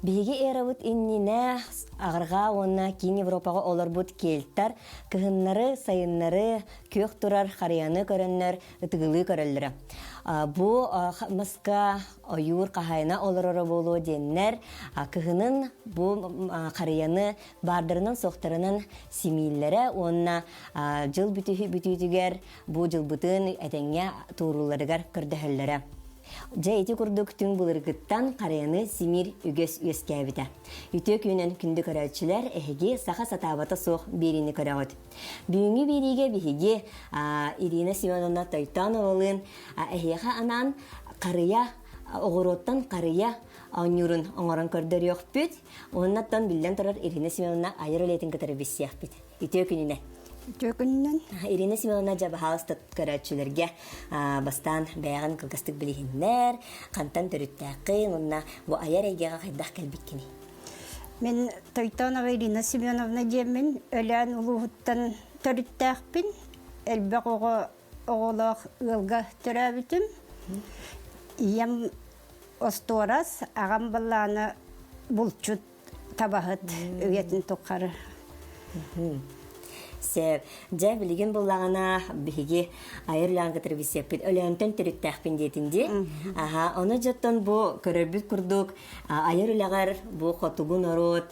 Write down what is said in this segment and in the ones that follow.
Биһиги эрабыт иннинэ Аҕырҕаа уонна Киин Европаҕа олорбут кельтар кыһыннары, сайыннары күөх турар харыйаны көрөннөр ытыгылыы көрөллөрө. Бу маска ойуур хаһаайына олороро буолуо диэннэр кыһынын бу харыйаны баардарынан-суохтарынан симииллэрэ уонна дьыл бүтүүтүгэр бу дьылбытын этэҥҥэ туорууларыгар көрдөһөллөрө. Дьэ ити курдук түҥ былыргыттан харыйаны симиир үгэс үөскээбитэ. Үтүө күнүнэн күндү көрөөччүлэр, эһиги саха сатаабата суох биэриини көрөҕүт. Бүгүҥҥү биэриигэ биһиги Ирина Семеновна Тойтоновалыын эһиэхэ анаан харыйа оҕуруоттан харыйа оонньуурун оҥорон көрдөрүөхпүт. Уоннаттан биллэн турар Ирина Семеновна айар үлэтин кытары билсиэхпит. Үтүө күнүнэн! Үтүө күнүнэн! Ирина Семеновна дьэ баһаалыста көрөөччүлэргэ бастаан бэйэҕин кылгастык билиһиннэр, хантан төрүттээххин уонна бу айар эйгэҕэ хайдах кэлбиккиний? Мин Тойтонова Ирина Семеновна диэммин, Өлөөн улууһуттан төрүттээхпин. Элбэх оҕо оҕолоох ыалга төрөөбүтүм. Ийэм остуорас, аҕам баллаана булчут табаһыт үйэтин тухары. Сөп. Дьэ, билигин буллаҕына биһиги айар үлэҕин кытары билсиэхпит. Өлөөнтөн төрүттээхпин диэтин дии. Аха, ону дьоттон бу көрөрбүт курдук айар үлэҕэр бу хотугу норуот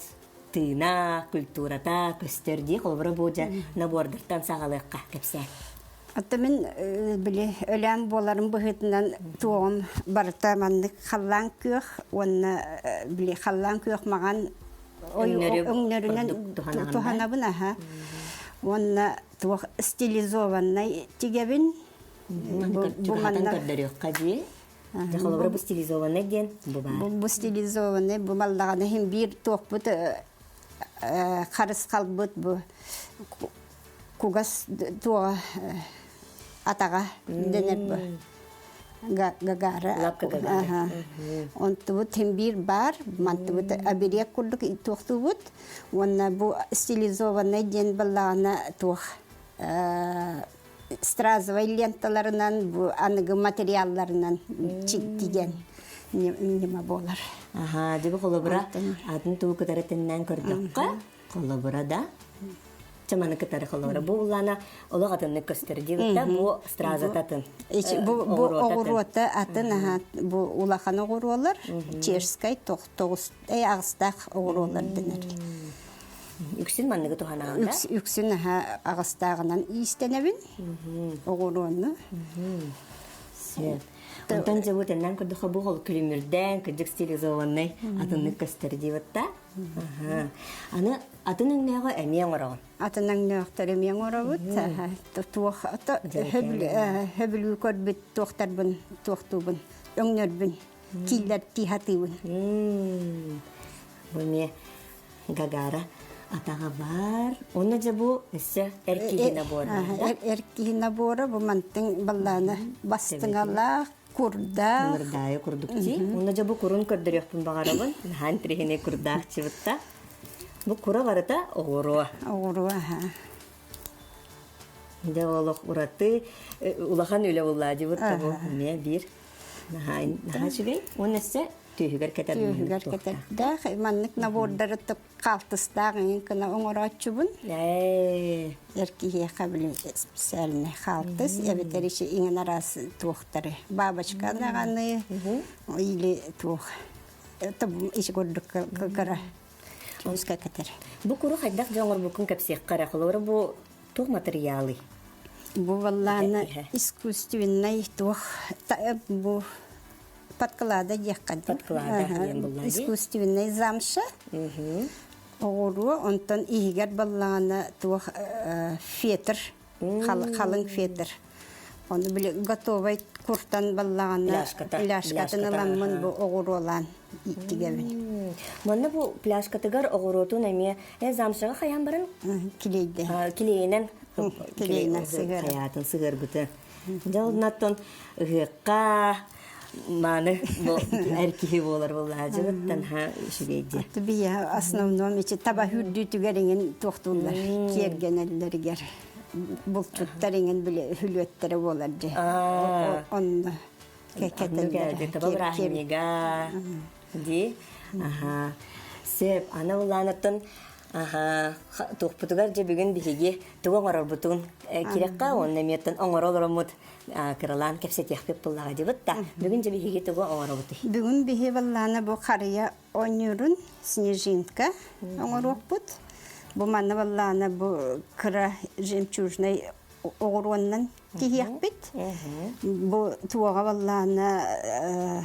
тыына, культурата көстөр дии. Холобура бу дьэ набордартан саҕалыахха кэпсээн. Оттон мин били өлөөн буоларым быһыытынан туоҕум барыта маннык халлаан күөх уонна били халлаан күөх маҕан өҥнөрүнэн туһанабын аха уонна туох стилизованнай тигэбин бу манна көрдөрүөххэ дии холобура бу стилизованный диэн бу баар бу стилизованный бу маллаҕана иһин биир туохпут харысхалбыт бу кугас туоҕа атаҕа дэнэр бу гагара онтубут син биир баар мантыбыт оберег курдук туохтуубут уонна бу стилизованный диэн баллаҕына туох стразовай ленталарынан бу аныгы материалларынан тигэн ньыма буолар. Аха, дьэ бу холобура атын туу кытары тэннээн көрдөххө, холобура да чаманы кытары холобура бу улаана олох атыннык көстөр диэбиттэ бу стразата атын. Бу бу оҕуруота атын аха бу улахан оҕуруолар чешскай тоҕус аҕыстаах оҕуруолар дэнэр. Үксүн манныгы туһанаҕын да? Үксүн аха аҕыстааҕынан иистэнэбин оҕуруону. Сөп. Онтон дьэ бу тэннэн көрдөххө бу хол күлүмүрдээн кырдьык стилизованный атыннык көстөр диэбит да. Аны атын өҥнөөҕү эмиэ оҥороҕун. Атын өҥнөөхтөрү эмиэ оҥоробут. Туох хөбүлүү көрбүт туохтарбын туохтуубун өҥнөрбүн кииллэр тииһатыыбын. Бу эмиэ Гагара атаҕа баар. Онно дьэ бу өссө эр киһи набора. Эр киһи набора бу мантыҥ баллааны бастыҥалаах, курдаах. Мырдаайы курдук дии. Онно дьэ бу курун көрдөрүөхпүн баҕарабын. Наһаа интириэһинэй курдаах чыбытта. Бу кура барыта оҕуруо. Оҕуруо, аха. Дьэ олох ураты улахан үлэ буллаа дьыбыт бу эмиэ биир наһаа наһаа үчүгэй. Уонна өссө түөһүгэр кэтэр түөһүгэр кэтэрдээх маннык набордары хаалтыстаах иҥин гына оҥорооччубун эр киһиэхэ били специальный хаалтыс эбэтэр иши иҥин араас туохтары бабочка даҕаны или туох иши курдук кыра күүскэ кэтэр бу куру хайдах дьэ оҥорбуккун кэпсиэххэ эрэ холобура бу туох матырыйаалый бу баллаана искусственный туох бу Подклада диэххэ Подклада диэн булла дии. Искусственный замша. Оҕуруо, онтон иһигэр баллаҕана туох фетр, халыҥ фетр. Ону били готовай куртан баллаҕана пляшкатын ыламмын бу оҕуруолаан тигэбин. Манна бу пляшкатыгар оҕуруотун эмиэ замшаҕа хайаан баран килейде. Килейинэн килейинэн сыһыар. Хайаатын сыһыарбыты. Дьэ оннаттан ыһыахха мааны эр киһи буолар буоллаадьыбыттан ха үчүгэй дии. Бия основном ичи таба хүрдүүтүгэр иҥин туохтууллар киэргэнэллэригэр булчуттар иҥин били хүлүөттэрэ буолар дьэ. Онно кэтэллэр. Таба бырааһынньыга дии. Аха. Сөп, аны улаанаттан аха туохпутугар дьэ бүгүн биһиги тугу оҥорорбутун кирэххэ уонна эмиэттэн оҥоро олороммут кыралаан кэпсэтиэхпит буоллаҕа дибит да. Бүгүн дьэ биһиги тугу оҥоробутуй? Бүгүн биһи баллаана бу харыйа оонньуурун снежинка оҥоруохпут. Бу манна баллаана бу кыра жемчужнай оҕуруоннан тиһиэхпит. Бу туоҕа баллаана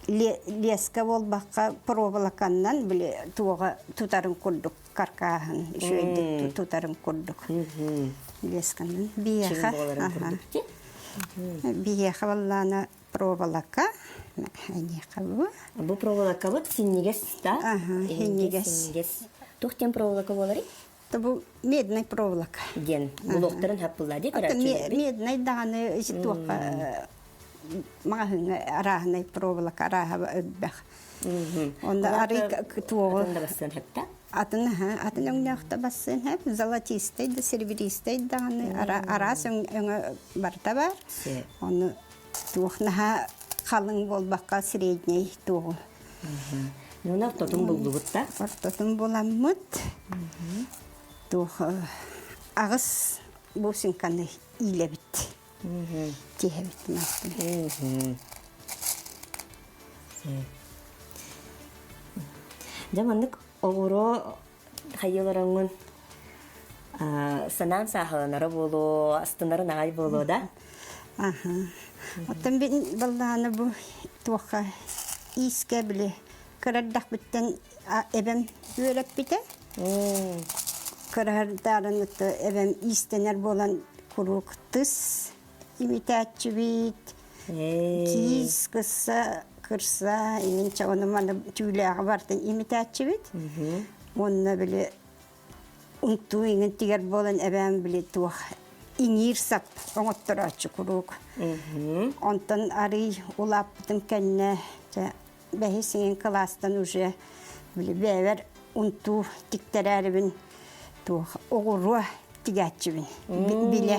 леска буолбакка проволоканнан били туоҕа тутарын курдук каркааһын үчүгэйдик тутарын курдук лесканан биһиэхэ биһиэхэ баллаана проволока эйиэхэ бу бу проволокабыт синньигэс да синньигэс туох диэн проволока буоларый бу медный проволока диэн булуохтарын хаппылла дии көрөөччүлэр медный даҕаны туохха маҕаһыыҥҥа арааһынай проволока арааһа элбэх онно арый туоҕу атын атын өҥнөөх да бассыан хэп золотистай да серебристай даҕаны араас өҥө барыта бар ону туох наһаа халыҥ буолбакка средний туоҕу Нуна ортотун буллубут да? Ортотун буламмыт. Туох аҕыс бусинканы иилэбит. Тиһэбит мастын. Дьэ маннык оҕуруо хайыыларыҥҥын санаан сааһыланара буолуо, астынарын аҕай буолуо да? Аха. Оттон бин баллааны бу туохха иискэ били кырардахпыттан эбэм үөрэппитэ. Кыраһардаарын эбэм иистэнэр буолан куруук тыс имитээччибит, киис кысса кырса иҥин чаҕыны маны түүлээҕи бартын имитээччибит. Уонна били унтуу иҥин тигэр буолан эбээм били туох иҥиир сап оҥотторооччу куруук. Онтон арый улааппытым кэннэ дьэ бэһис иҥин кылаастан уже били бэйэбэр унтуу тиктэрээрибин туох оҕуруо тигээччибин билэ.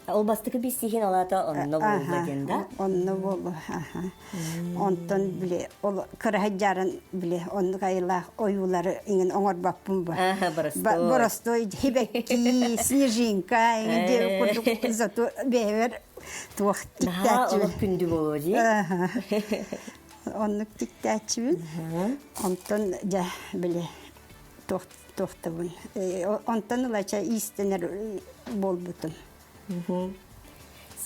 Ол бастакы биссиһин алаата онно буолла диэн да? Онно буолла. Онтон били ол кыраһыдьаарын били оннук айылаах ойуулары иҥин оҥорбоппун бу. Боростой хибэкки, снежинка иҥин диэн курдук зато бэйэбэр туох тиктээччибин. Олох күндү буолуо дии. Оннук тиктээччибин. Онтон дьэ били туох туохтабын. Онтон ылача иистэнэр буолбутум.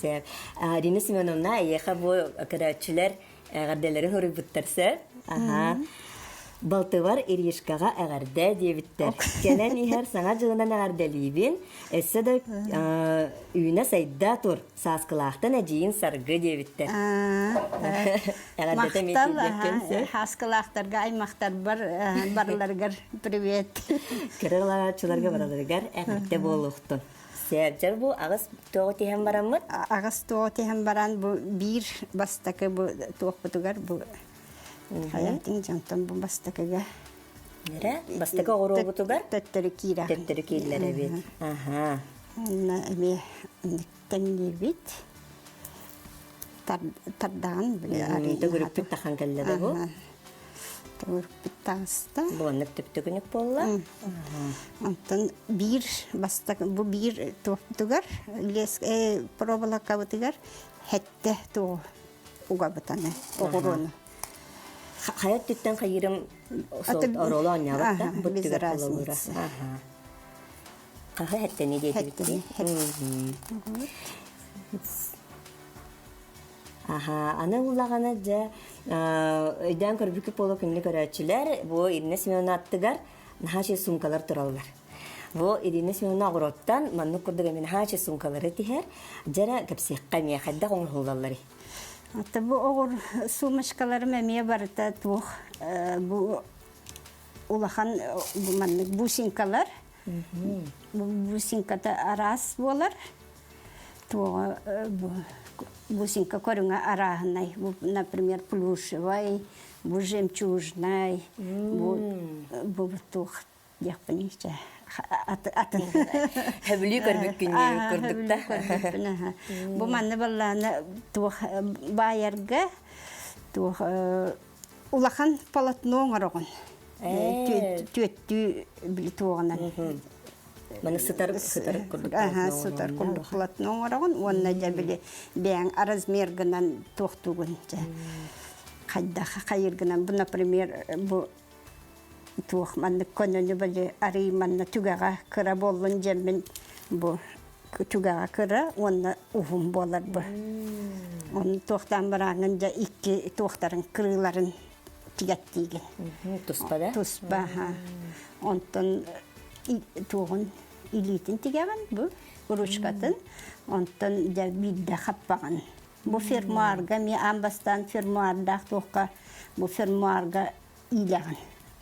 Сөп. Рина Семеновна, эйиэхэ бу көрөөччүлэр эҕэрдэлэрин суруйбуттар сөп. Аха. Балтыбар Иришкаҕа эҕэрдэ диэбиттэр. Кэлэн иһэр саҥа дьылынан эҕэрдэлиибин. Өссө да үүнэ-сайда тур. Сааскылаахтан эдьиийин Саргы диэбиттэр. Эҕэрдэтэ Махтал, Сааскылаахтарга аймахтарбар барыларыгар привет. Кыралааччыларга барыларыгар эҕэрдэ буолуохтун. Сэрдьэр бу аҕыс тоҕо тиһэн бараммыт? Аҕыс тоҕо тиһэн баран бу биир бастакы бу туохпутугар бу хайатын дьонтон бу бастакыга Нэрэ бастакы оҕуруобутугар төттөрү киирэ. Төттөрү кииллэр эбит. Аха. Онно эмиэ тэҥниибит. Тардаҕын били арыйан. Төгүрүкпүт тахан кэллэ да бу. Төгүрүкпүт таҕыста. Буоннук түптүгүнүк буолла. Онтон биир бастакы бу биир туохпутугар лес проволокабытыгар хэттэ тугу угабытаны оҕуруону. Хайа өттүттэн хайыырым оруолу оонньообот да бу түгэр холобура. Хаһы хэттени диэтибит. Аха, аны улаҕана дьэ өйдөөн көрбүккүт буолуо күндү көрөөччүлэр, бу Ирина Семеновна аттыгар наһаа үчүгэй суумкалар тураллар. Бу Ирина Семеновна оҕуруоттан маннык курдук эмиэ наһаа үчүгэй суумкалары тиһэр. Дьэрэ кэпсиэххэ эмиэ хайдах оҥоһуллалларый? Ата бу оҕур сумочкаларым эмиэ барыта туох бу улахан бу маннык бусинкалар. Бу бусинката араас буолар. Туоҕа бу бусинка көрүҥэ арааһынай. Бу, например, плюшевай, бу жемчужнай, бу бу туох диэхпиний чэ атын. Хөбүлүү көрбүккүн курдук да. Бу манна баллаана туох баайарга туох. Улахан полотно оҥороҕун. Түөттүү били туоҕунан. Маны сытар сытар курдук. Аха, сытар курдук полотно оҥороҕун уонна дьэ били бэйэҥ размергынан туохтуугун дьэ. Хайдах хайыргынан бу, например, бу туох маннык көнөнү били арый манна түгэҕэ кыра буоллун диэммин бу түгэҕэ кыра уонна уһун буолар бу. Оны туохтаан барааҥҥын дьэ икки туохтарын кырыыларын тигэттиигин. Туспа да? Туспа, Онтон туоҕун илиитин тигэҕин бу ручкатын, онтон дьэ биирдэ хаппаҕын. Бу фермуарга эмиэ аан бастаан фермуардаах туохха бу фермуарга иилэҕин,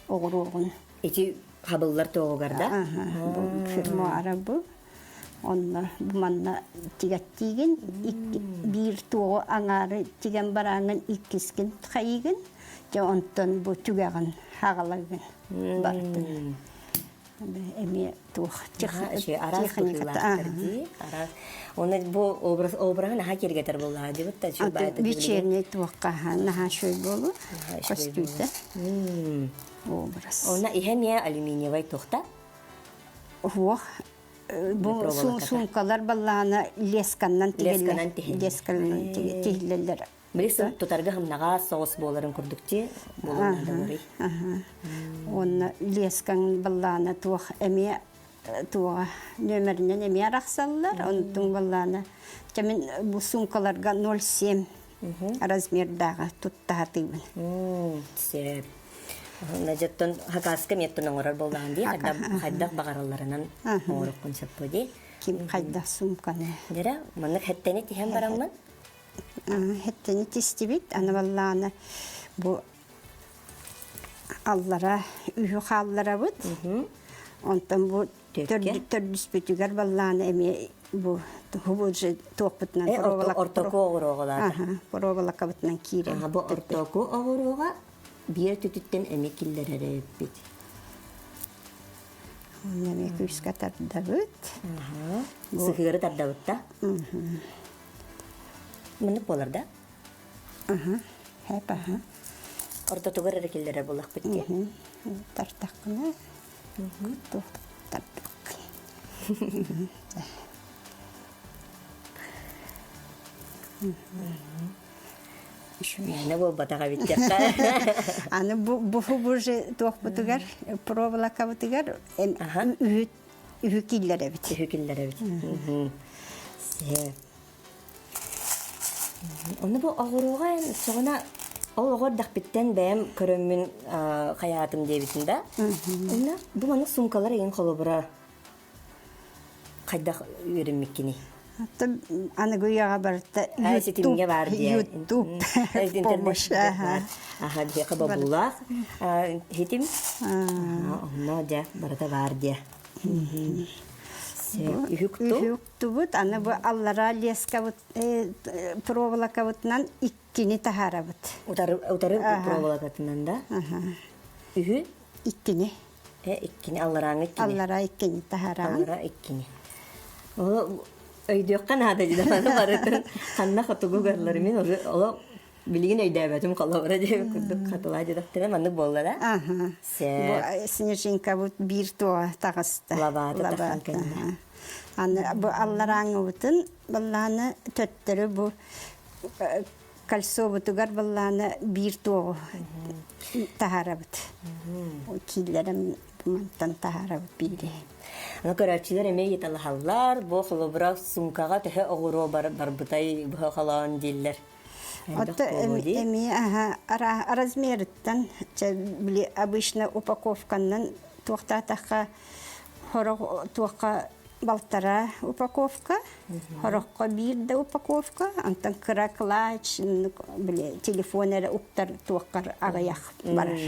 оҕуруоҕун. Ити хабыллар туоҕугар да? Бу фермуара бу. Онно бу манна тигэттиигин, биир туоҕу аҥаары тигэн барааҥҥын иккискин хайыыгын, дьэ онтон бу түгэҕин хаҕалагын бартын. Эмиэ туох техниката дии араас Оны бу образ обраһын наһаа киэргэтэр буоллаҕа дибит та Вечерний туохха наһаа үчүгэй буолу көстүүтэ образ. Онно иһэ эмиэ алюминиевай туохта? Уох бу суумкалар баллаана лесканнан тигиллэр. Лесканнан тигиллэллэр. Били тутарга хымнаҕас соҕус буоларын курдук ти буолан Уонна лескаҥ баллаана туох эмиэ туоҕа нүөмэринэн эмиэ арахсаллар. Онтун баллаана мин бу суумкаларга 0,7 размердааҕы туттаһатыыбын. Сөп. Дьоттон хакаска миэттэн оҥорор буоллаҕын дии, хайдах баҕаралларынан оҥоруккун сөп дии. Ким хайдах суумканы. Дьэрэ, маннык хэттэни тиһэн бараммын. Хэттэни тистибит, аны баллаана бу аллара үһү хаалларабыт. Онтон бу төрдүспүтүгэр баллаана эмиэ бу туохпутунан ортоку оҕуруоҕалаата. Проволокабытынан киирэн. Бу ортоку оҕуруоҕа биир өттүттэн эмиэ киллэрэр эбиппит. Онно эмиэ күүскэ тардабыт. Сыһыары тардабыт да? Мыннык буолар да? Хэп аха. Ортотугар эрэ киллэрэр буоллахпыт дии. Тартаххына туох тардыбаккын. Мээнэ буолбатах эбит диэххэ. Аны бу бу же туохпутугар проволокабытыгар үһү үһү киллэрэбит. Үһү киллэрэбит. Онно бу оҕуруоҕа соҕуна ол оҕо эрдэхпиттэн бэйэм көрөммүн хайаатым диэбитин да. Онно бу маннык суумкалар эйин холобура хайдах үөрэммиккиний? Аныгы үйэҕэ барыта ситимҥэ баар диye. YouTube помощь. Аха биһиэхэ бобуулаах хитим. Онно дьэ барыта баар диye. Үһүкту. Үһүктубут аны бу аллараа лескабыт проволокабытынан иккини таһаарабыт. Утары утары проволокатынан да? Үһү? Иккини. Иккини алларааҥы иккини. Аллараа иккини таһаарабын. Аллараа иккини. Ол өйдүөххэ наада дии маны барытын ханна хотугу гарлары мин оло билигин өйдөөбөтүм холобура диэбит курдук хатылаа диэтэхтэрэ маннык буолла да Аха. Бу снежинкабыт биир туоҕа таҕыста. Лабаата тахсан кэллэ. Аны бу алларааҥыбытын баллааны төттөрү бу кольцобутугар баллааны биир туоҕу таһаарабыт. Кииллэрин мантан таһаарабыт биири. Аны көрөөччүлэр эмиэ ыйыталаһаллар, бу холобура суумкаҕа төһө оҕуруо барбытай быһа холоон дииллэр. Отто эмиэ размерыттан били обычно упаковканнан туохтаатахха хорох туохха балтараа упаковка, хороххо биир да упаковка, онтон кыра клатч, били телефон эрэ уктар туоххар аҕыйах барар.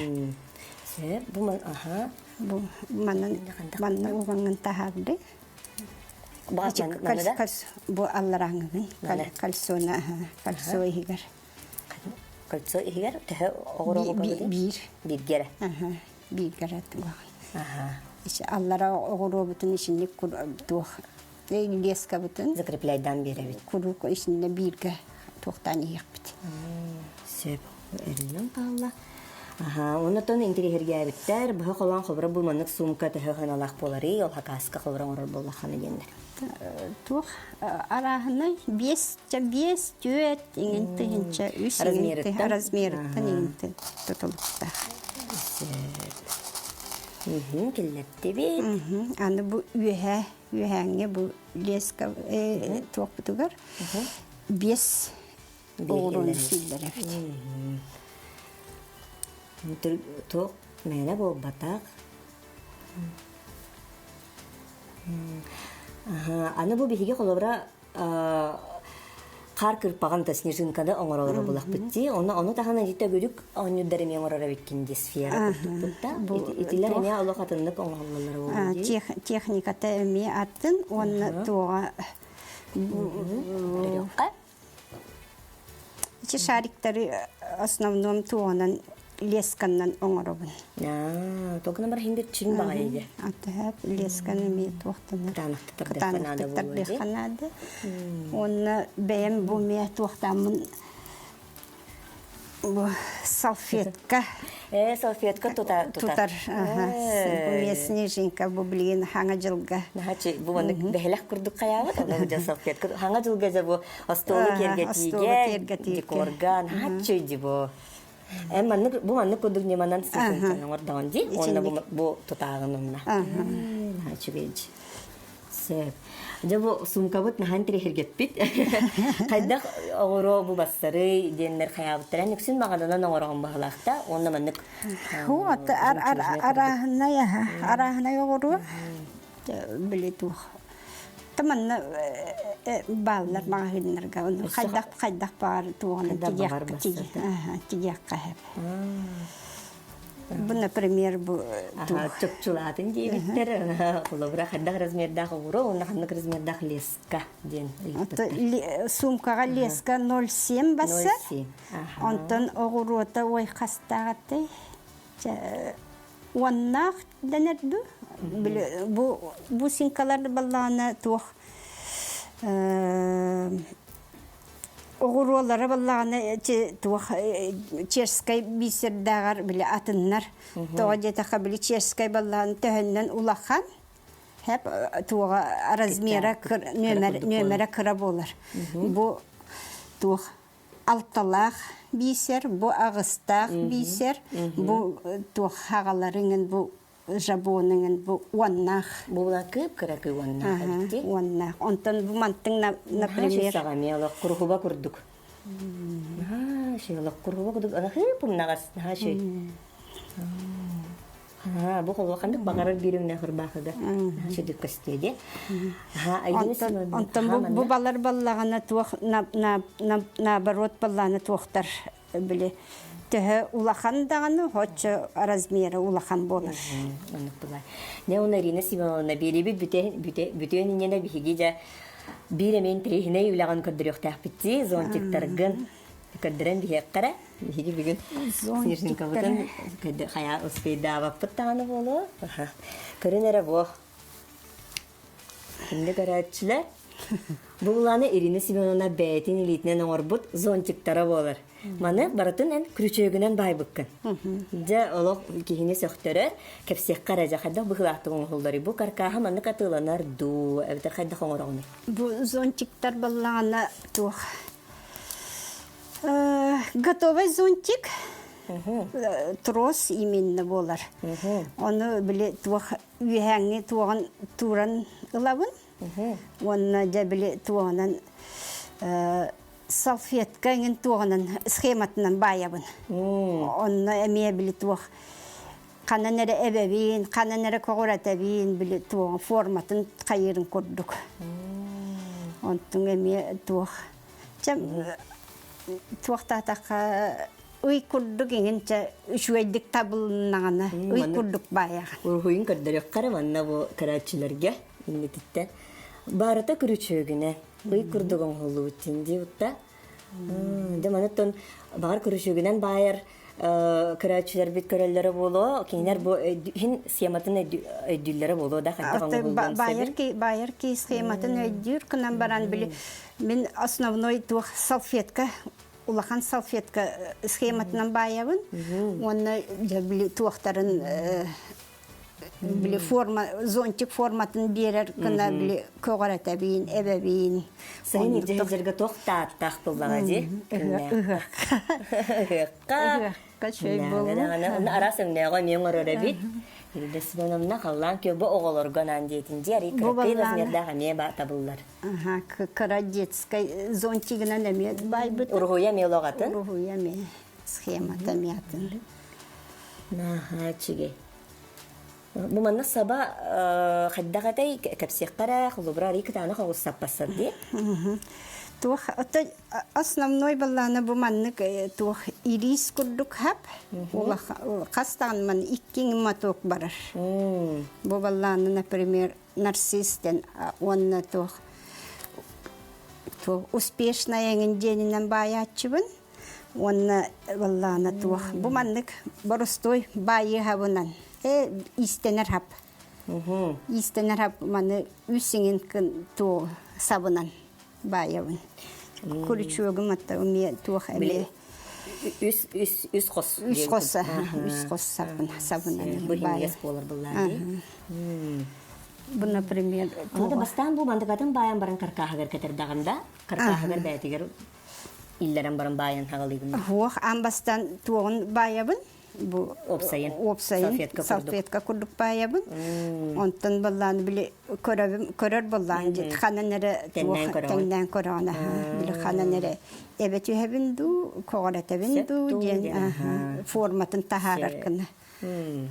Бу ман аха. Бу манан манна угаҥҥын таһаарды. Бу алларааҥҥыгын кальцона кольцо иһигэр. Кольцо иһигэр төһө оҕуруо Биир. Бииргэрэ. Бииргэрэ тугаҕын. Аллара оҕуруобутун исинник туох лескабытын закрепляйдаан биэрэбит. Куруук исиннэ бииргэ туохтаан иһиэхпит. Сөп. Эринэн хаалла. Аха, оннотон интириэһиргээбиттэр, быһа холоон хобура бу маннык сумка төһө ханалаах буоларый, ол хакааска хобура оҥорор буоллаххына диэннэр. Туох арааһынай биэс биэс түөрт иҥин тыһынча үс размерыттан размерыттан иҥинтэн тутулуктаах. Киллэрдибит. Аны бу үөһээ үөһээҥҥэ бу леска туохпутугар биэс оҕуруону киллэрэбит. Туох мээнэ буолбатах. Аны бу биһиги холобура хаар кырпаҕын да снежинканы оҥоролоро булахпыт дии. Ону ону таһынан ити төгүрүк оонньуурдар эмиэ оҥорор эбиккин дии сфера курдукпут да. Итилэр эмиэ олох атыннык оҥоһуллаллара буолуо дии. Техниката эмиэ атын уонна туоҕа Ити шариктары основном туоҕунан лесканнан оҥоробун. Тугунан бар хиндир чин баҕайы дьэ. Атыһап лесканы эмиэ туохтанар. Кытаанахтык тардыахха наада. Уонна бэйэм бу эмиэ туохтааммын бу салфетка. Э, салфетка тутар. Тутар. Бу снежинка бу билигин хаҥа дьылга. Наһачы бу маннык бэһэлэх курдук хайаабыт, онно бу салфетка хаҥа дьылга дьэ бу остуолу киэргэтиигэ, декорга наһаччы дии бу. Эн маннык бу маннык курдук ньыманан снежинканы оҥордоҕун дии, уонна бу бу тутааҕын онно. Наһаа үчүгэй Сөп. Дьэ бу суумкабыт наһаа интэриэһиргэппит. Хайдах оҕуруо бу бассарый диэннэр хайаабыттара үксүн маҕанынан оҥороҕун баһылаахта уонна маннык Вот арааһынай арааһынай оҕуруо били туох Таманна бааллар маҕаһыыннарга хайдах хайдах баар туоҕунан тигиэххэ Бу, например, бу чопчулаатын диэбиттэр. Холобура, хайдах размердаах оҕуруо уонна ханнык размердаах леска диэн ыйыппыттар. Суумкаҕа леска 0,7 бассар. Онтон оҕуруота ой хастааҕатай? Уоннаах дэнэр дуу? Бу бу синкалар баллаана туох Оҕуруолара буоллаҕына туох чешскэй бисердээҕэр били атыннар. Тоҕо диэтэххэ били чешскэй буоллаҕына төһөннөн улахан хэп туоҕа размера нүөмэрэ кыра буолар. Бу туох алталаах бисер, бу аҕыстаах бисер, бу туох хаҕаларыҥын бу жабоныҥын бу уоннаах. Бу кып-кыракый уоннаах эбит дии. Уоннаах. Онтон бу мантыҥ, например... Саҕа олох куруһуба курдук. Наһаа шүй олох куруһуба курдук ылахыы пумнаҕас наһаа шүй. Бу холуоханнык баҕарар бииримнэ хырбаахыга шүдүк көстүө дии. Онтон бу балар баллаҕына туох наоборот баллааны туохтар били төһө улахан даҕаны оччо размера улахан буолар. Оннук буолар. Не уна Ирина Семеновна биэрибит бүтүөн иннинэ биһиги дьэ биир эмиэн тириһинэй үлэҕин көрдөрүөхтээхпит зонтиктаргын көрдөрөн биһиэххэрэ биһиги бүгүн снежинкабытын хайа успейдаабаппыт даҕаны буолуо. Көрүн эрэ буо. Инде көрөөччүлэр, бу улааны Ирина Семеновна бэйэтин илиитинэн оҥорбут зонтиктара буолар. Маны барытын эн күрүчүөгүнэн баайбыккын. Дьэ, олох киһини сөхтөрөр, кэпсиэххэ эрэ дьэ хайдах быһыылаахтык оҥоһулларый? Бу каркааһа маннык атыыланар дуу, эбэтэр хайдах оҥороҕунуй? Бу зонтиктар баллаҕана туох готовый зонтик трос именно буолар. Ону били туох үөһээҥҥи туоҕун тууран ылабын уонна дьэ били туоҕунан салфетка эҥин туоҕунан схематынан баайабын онно эмиэ били туох ханан эрэ эбэбин ханан эрэ көҕүрэтэбин били туоҕун форматын хайыырын курдук онтуҥ эмиэ туох чэ туохтаатахха ый курдук иҥин чэ үчүгэйдик табылыннаҕына ый курдук баайаҕын. Уруһуйун көрдөрүөххэ эрэ манна бу көрөөччүлэргэ иннититтэн. Барыта күрүчүөгүнэ ый курдук оҥоһуллубут дии утта. Дьэ манаттан баҕар күрүчүөгүнэн баайар көрөөччүлэрбит көрөллөрө буолуо, кинилэр бу иһин схематын өйдүүллэрэ буолуо да хайдах оҥоһуллуон Баайар баайар ки схематын өйдүүр гынан баран били мин основной туох салфетка. улахан салфетка схематынан баайабын уонна били туохтарын били форма зонтик форматын биэрэр гына били көҕүрэтэбин эбэбин Сайын илдьэ сылдьарга туох тааттаах буоллаҕа дии ыһыахха ыһыахха ыһыахха араас өҥнөөҕө эмиэ оҥорор эбит Ирина Семеновна халлаан күөбэ оҕолорго анаан диэтин дии арый кыракый размердаах эмиэ табыллар кыра детскай зонтигынан эмиэ байбыт уруһуйа эмиэ олоҕатын уруһуйа эмиэ схемата эмиэ атын Наһаа үчүгэй. Бу манна саба хайдах этэй кэпсиэххэ эрэ, холобура арый кытаанах оҕус саппассар дии. Туох основной баллаана бу маннык туох ириис курдук хап хас даҕаны ман икки моток барар. Бу баллаана, например, нарцисс диэн уонна туох туох успешная эҥин диэнинэн баайааччыбын. Уонна баллаана туох бу маннык боростуой баайыы хабынан иистэнэр хап. Иистэнэр хап маны үс иҥин туо сабынан баайабын. Куличуогум атта умие туох эмиэ үс үс үс хос үс хос үс хос сабын сабынан бу иһиҥигэс буолар быллаан Бу, например, бастаан бу мандыкатын баайан баран каркааһыгар кэтэрдэҕин да каркааһыгар бэйэтигэр иллэрэн баран баайан хаҕалыыбын. Уох аан бастаан туоҕун баайабын. Бу уопсайын. Уопсайын салфетка курдук. Салфетка курдук баайабын. Онтон баллаан били көрөбүм көрөр баллаан дьит ханан эрэ тэҥнээн көрөҕүн. Тэҥнээн көрөҕүн аха. Били ханан эрэ эбэ түһэбин дуу, көҕүрэтэбин дуу диэн форматын таһаарар гына.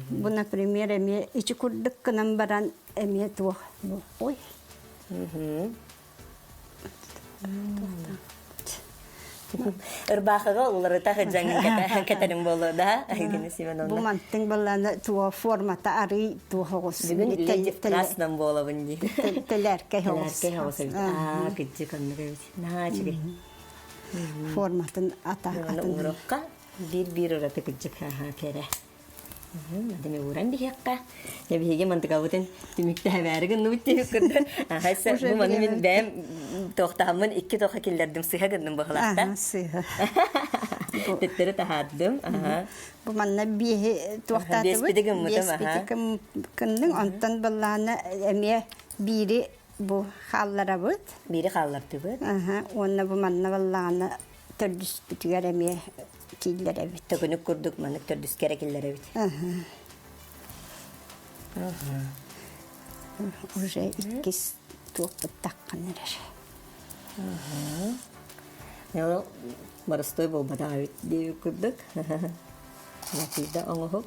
Бу, например, эмиэ ичи курдук гынан баран эмиэ туох ой Ырбаахыга уларыта сылдьаҥҥын кэтэрин буолуо да, Евгения Семеновна? Бу мантыҥ баллаана туо формата арый туо хоҕус. Бүгүн леди в красном буолабын дии. Тэлээркэй хоҕус. Тэлээркэй хоҕус эбит. Аа, кырдьык оннук эбит. Наһаа үчүгэй. Форматын ата атын. Уурукка биир-биир ураты кырдьык кэрэ. Мадам ууран биһиэххэ. Дьэ биһиги мантыкабытын түмүктэһэмээри гынныбыт диэбит курдук. Ахайса бу маны мин бэйэм туохтааммын икки тоха киллэрдим сыһа гынным быһылаахта. Сыһа. Төттөрү таһаардым. Бу манна биэһи туохтаатыбыт. Биэспити гыммытым. Биэспити гынныҥ. Онтон быллаана эмиэ биири бу хаалларабыт. Биири хааллардыбыт. Уонна бу манна баллаана төрдүспүтүгэр эмиэ киллэрэбит. Төкүнүк курдук маннык төрдүскэ эрэ киллэрэбит. Уже иккис туохпут таххан эрэр. Ол боростуой буолбатах эбит диэбит курдук. Матильда оҥоһук.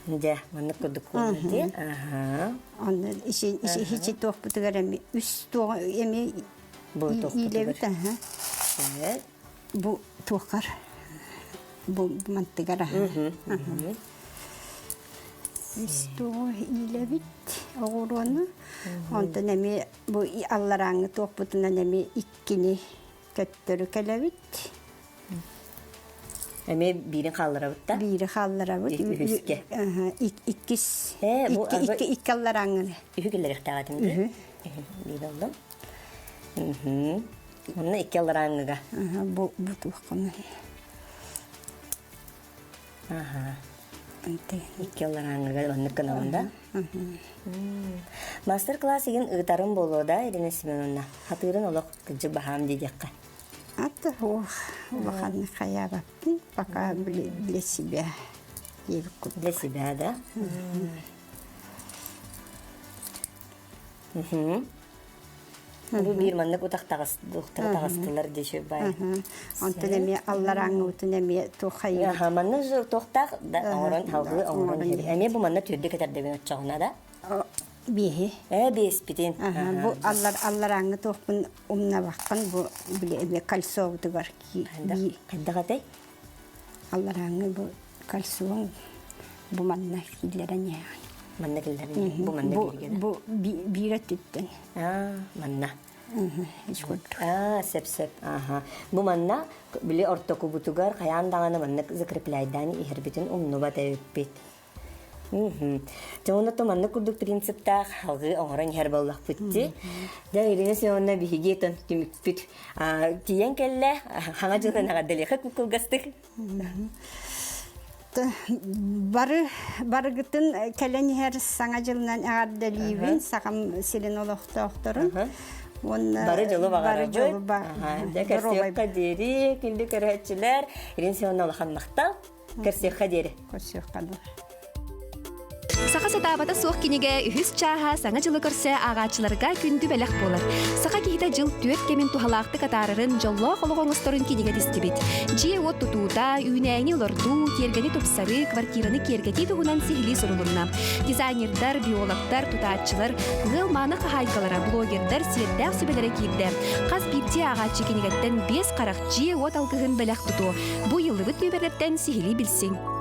Дьэ, маннык курдук дии. Онно ичи туохпутугар эми үс туох эми Бу иилэбит аха. Бу туохкар бу мантыгар аха. Үс туох иилэбит оҕуруону. Онтон эми бу алларааҥҥы туохпутунан эми иккини төттөрү кэлэбит. Эмиэ биирин хаалларабыт да? Биири хаалларабыт. Үһүскэ. Иккис. Икки икки алларааҥҥыны. Үһү киллэриэхтээх этим дии. Биир аллым. Онно икки алларааҥҥыга. Бу бу туоххунай. Аха. Икки алларааҥҥыга оннук гынабын да? Мастер-класс игин ыытарым буолуо да, Ирина Семеновна? Хатыырын олох кырдьык баһаам диэххэ. Аты ох, улаханнык хайаабаппын, пока для себя диэбит курдук. Для себя, да? Бу биир маннык утах таҕыстылар дии бай. Онтон эмиэ алларааҥҥыбытын эмиэ туоххайыы. Аха, манна же туохтаах да оҥорон халгыы оҥорон эмиэ бу манна түрдү кэтэрдэбин оччоҕуна да? Биэһи. Ээ, биэспитин. Бу аллар алларааҥҥы туохпун умнабаккын бу били эмиэ кольцобутугар Хайдах этэй? Алларааҥҥы бу кольцоҥ бу манна киллэрэн иһэҕин. Манна киллэрэн бу манна Бу бу биир өттүттэн. Аа, манна. Ис курдук. Аа, сөп-сөп. Аха. Бу манна били ортокубутугар хайаан даҕаны маннык закрепляйдаан иһэрбитин умнубат эбиппит. Дьэ онно маннык курдук принциптаах алгыы оҥорон иһэр буоллахпыт дии. Дьэ Ирина Семеновна биһиги тон түмүкпүт тиийэн кэллэ. Хаҥа дьылынан эҕэрдэлиэхэ кылгастык. Бары барыгытын кэлэн иһэр саҥа дьылынан эҕэрдэлиибин сахам сирин олохтоохторун. Уонна бары дьолу баҕарабыт. Бары дьолу Дьэ көрсүөххэ диэри күндү көрөөччүлэр Ирина Семеновна улахан махтал. Көрсүөххэ диэри. Көрсүөххэ диэри. Саха сатаабата суох кинигэ үһүс чааһа Саҥа дьылы көрсө ааҕааччыларга күндү бэлэх буолар. Саха киһитэ дьыл түөрт кэмин туһалаахтык атаарарын, дьоллоох олоҕу оҥосторун кинигэ тистибит. Дьиэ-уот тутуута, үүнээйини олордуу, тиэргэни тупсарыы, квартираны киэргэтии туһунан сиһилии сурулунна. Дизайнердар, биологтар, тутааччылар, ыал мааны хаһаайкалара, блогердар сиэрдээх сүбэлэрэ киирдэ. Хас биирдии ааҕааччы кинигэттэн биэс харах дьиэ-уот алгыһын бэлэх тутуо. Бу ыйыллыбыт нүөмэрдэртэн сиһилии билсиҥ.